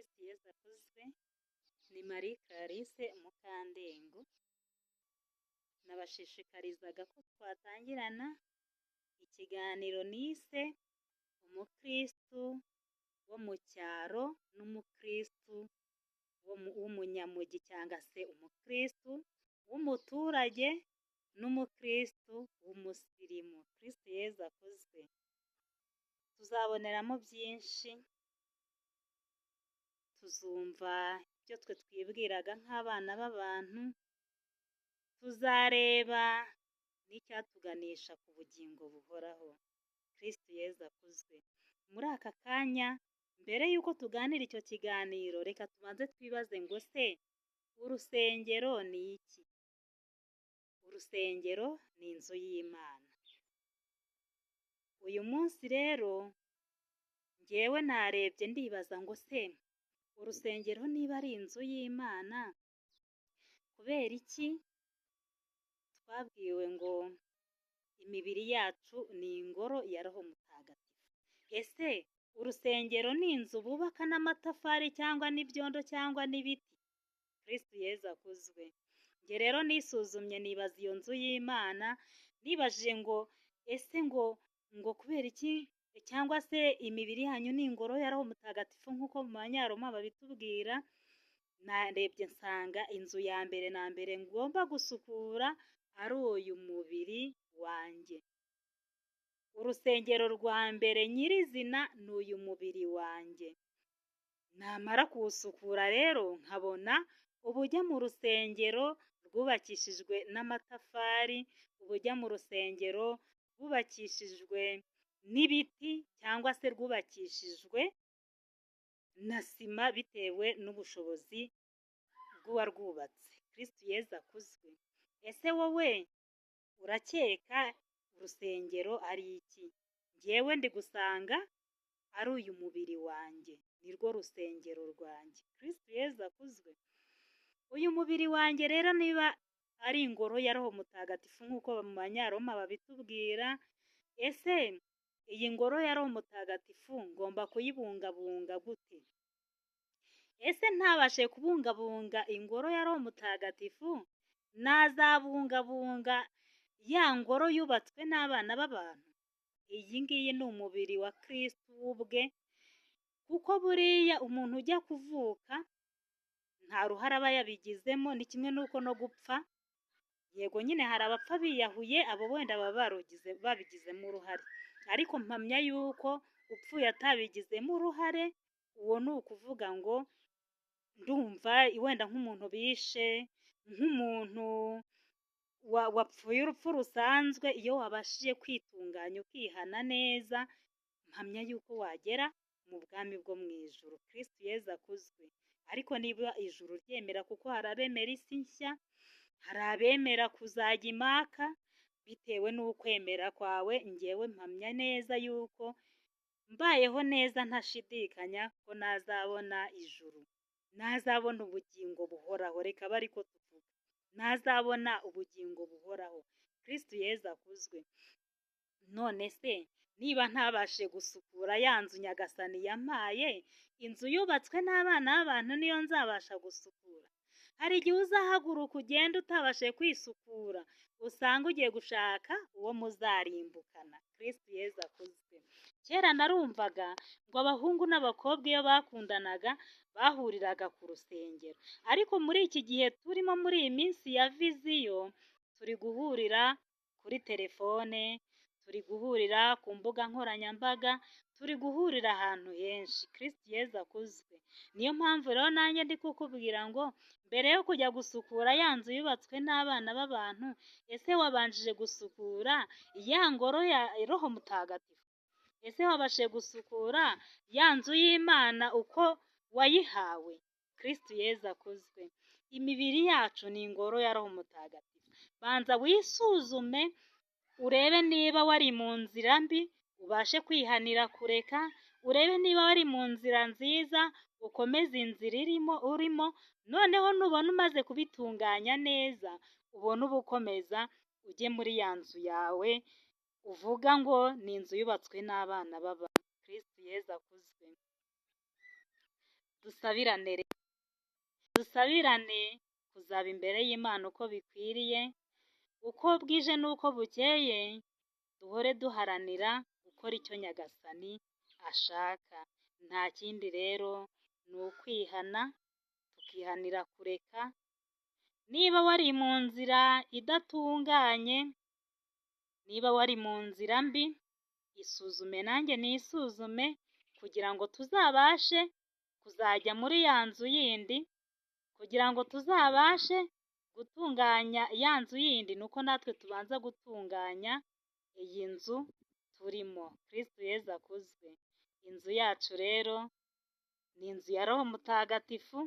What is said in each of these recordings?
Kristu Yezu akuzwe, ni Marie Clarisse Mukandengo, nabashishikarizaga ko twatangirana ikiganiro nise umukristu wo mu cyaro n'umukristu w'umunyamujyi cyangwa se umukristu w'umuturage n'umukristu w'umusirimu. Kristu Yezu akuzwe. Tuzaboneramo byinshi, tuzumva ibyo twe twibwiraga nk'abana b'abantu, tuzareba n'icyatuganisha ku bugingo buhoraho. Kristu Yezu akuzwe. Muri aka kanya, mbere y'uko tuganira icyo kiganiro, reka tubanze twibaze ngo se urusengero ni iki? Urusengero ni inzu y'Imana. Uyu munsi rero njyewe narebye ndibaza ngo se urusengero niba ari inzu y'Imana, kubera iki twabwiwe ngo imibiri yacu ni ingoro ya Roho Mutagatifu? Ese urusengero ni inzu bubaka n'amatafari cyangwa n'ibyondo cyangwa n'ibiti? Kristu Yezu akuzwe. Njye rero nisuzumye nibaza iyo nzu y'Imana, nibajije ngo ese ngo kubera iki, cyangwa se imibiri yanyu ni ingoro ya Roho Mutagatifu nk'uko mu Banyaroma babitubwira, narebye nsanga inzu ya mbere na mbere ngomba gusukura ari uyu mubiri wanjye. Urusengero rwa mbere nyirizina ni uyu mubiri wanjye. Namara kuwusukura rero nkabona ubujya mu rusengero rwubakishijwe n'amatafari, ubujya mu rusengero rwubakishijwe n'ibiti cyangwa se rwubakishijwe na sima bitewe n'ubushobozi bw'uwarwubatse. Kristu Yezu akuzwe. Ese wowe urakeka urusengero ari iki? Njyewe ndi gusanga ari uyu mubiri wanjye, nirwo rusengero rwanjye. Kristu Yezu akuzwe. Uyu mubiri wanjye rero niba ari ingoro ya Roho Mutagatifu nk'uko mu Banyaroma babitubwira, ese iyi ngoro ya Roho Mutagatifu ngomba kuyibungabunga gute? Ese ntabashe kubungabunga ingoro ya Roho Mutagatifu, nazabungabunga ya ngoro yubatswe n'abana b'abantu? Iyi ngiyi ni umubiri wa Kristu ubwe, kuko buriya umuntu ujya kuvuka nta ruhare aba yabigizemo, ni kimwe n'uko no gupfa, yego nyine hari abapfa biyahuye, abo wenda baba babigizemo uruhare, ariko mpamya yuko upfuye atabigizemo uruhare, uwo ni ukuvuga ngo ndumva wenda nk'umuntu bishe, nk'umuntu wapfuye urupfu rusanzwe, iyo wabashije kwitunganya ukihana neza, mpamya yuko wagera mu bwami bwo mu ijuru. Kristu Yezu akuzwe. Ariko niba ijuru ryemera, kuko hari abemera isi nshya, hari abemera kuzajya imaka, bitewe n'ukwemera kwawe, njyewe mpamya neza yuko mbayeho neza ntashidikanya ko nazabona ijuru, nazabona ubugingo buhoraho, reka abe ariko tuvuga, nazabona ubugingo buhoraho. Kristu Yezu akuzwe. None se niba ntabashe gusukura ya nzu Nyagasani yampaye, inzu yubatswe n'abana b'abantu niyo nzabasha gusukura? Hari igihe uzahaguruka ugenda utabashe kwisukura, usanga ugiye gushaka uwo muzarimbukana. Kristu Yezu akuzwe. Kera narumvaga ngo abahungu n'abakobwa iyo bakundanaga bahuriraga ku rusengero, ariko muri iki gihe turimo, muri iyi minsi ya viziyo, turi guhurira kuri telefone, turi guhurira ku mbuga nkoranyambaga, turi guhurira ahantu henshi. Kristu Yezu akuzwe. Niyo mpamvu rero nanjye ndi kukubwira ngo mbere yo kujya gusukura ya nzu yubatswe n'abana b'abantu, ese wabanjije gusukura ya ngoro ya Roho Mutagatifu? Ese wabashije gusukura ya nzu y'Imana uko wayihawe? Kristu Yezu akuzwe. Imibiri yacu ni ingoro ya Roho Mutagatifu. Banza wisuzume urebe niba wari mu nzira mbi, ubashe kwihanira kureka, urebe niba wari mu nzira nziza, ukomeze inzira urimo, noneho nubona umaze kubitunganya neza, ubone uba ukomeza ujye muri ya nzu yawe, uvuga ngo ni inzu yubatswe n'abana b'abantu. Kristu Yezu akuzwe. Dusabirane rero, dusabirane kuzaba imbere y'Imana uko bikwiriye, uko bwije n'uko bukeye, duhore duharanira gukora icyo Nyagasani ashaka. Nta kindi rero ni ukwihana, tukihanira kureka. Niba wari mu nzira idatunganye, niba wari mu nzira mbi, isuzume nanjye nisuzume, kugira ngo tuzabashe kuzajya muri ya nzu yindi, kugira ngo tuzabashe gutunganya ya nzu yindi, ni uko natwe tubanza gutunganya iyi nzu turimo. Kristu Yezu akuzwe. Inzu yacu rero ni inzu ya Roho Mutagatifu,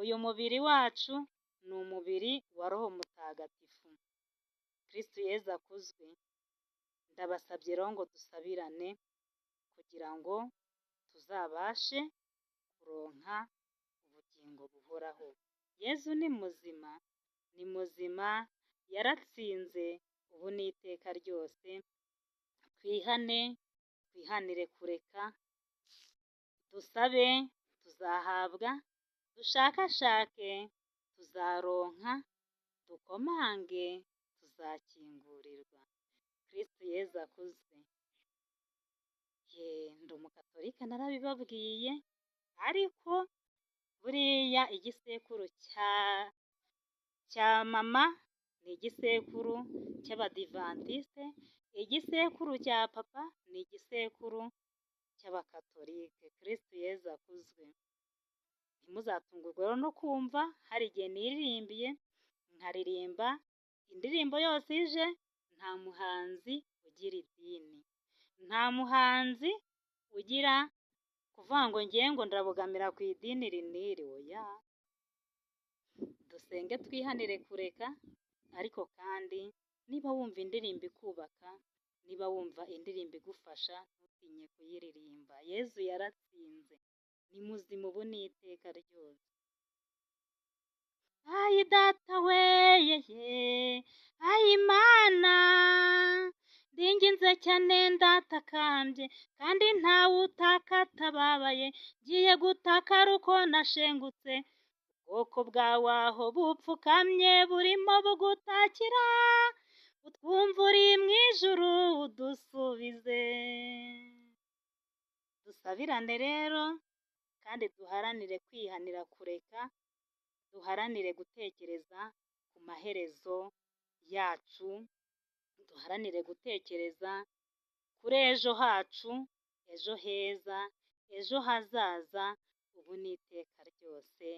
uyu mubiri wacu ni umubiri wa Roho Mutagatifu. Kristu Yezu akuzwe. Ndabasabye rero ngo dusabirane kugira ngo tuzabashe kuronka ubugingo buhoraho. Yezu ni muzima, ni muzima, yaratsinze, ubu n'iteka ryose. Twihane, twihanire kureka, dusabe tuzahabwa, dushakashake tuzaronka, dukomange tuzakingurirwa. Kristu Yezu akuzwe. Ye, ndi umukatolika narabibabwiye, ariko buriya igisekuru cya mama ni igisekuru cy'abadivantisite, igisekuru cya papa ni igisekuru cy'abakatolike. Kristu Yezu akuzwe. Ntimuzatungurwe rero no kumva hari igihe niririmbiye, nkaririmba indirimbo yose ije, nta muhanzi ugira idini, nta muhanzi ugira kuvuga ngo ngewe ngo ndabogamira ku idini iri n'iri, oya. Dusenge twihanire kureka, ariko kandi niba wumva indirimbo ikubaka, niba wumva indirimbo igufasha, ntutinye kuyiririmba. Yezu yaratsinze, ni muzima ubu n'iteka ryose. Ayi data we yeye, ayi Mana, ndinginze cyane ndatakambye, kandi ntawe utaka atababaye, ngiye gutaka ari uko nashengutse. Ubwoko bwawe aho bupfukamye burimo bugutakira, utwumva uri mu ijuru udusubize. Dusabirane rero kandi duharanire kwihanira kureka, duharanire gutekereza ku maherezo yacu, duharanire gutekereza kuri ejo hacu, ejo heza, ejo hazaza, ubu n'iteka ryose.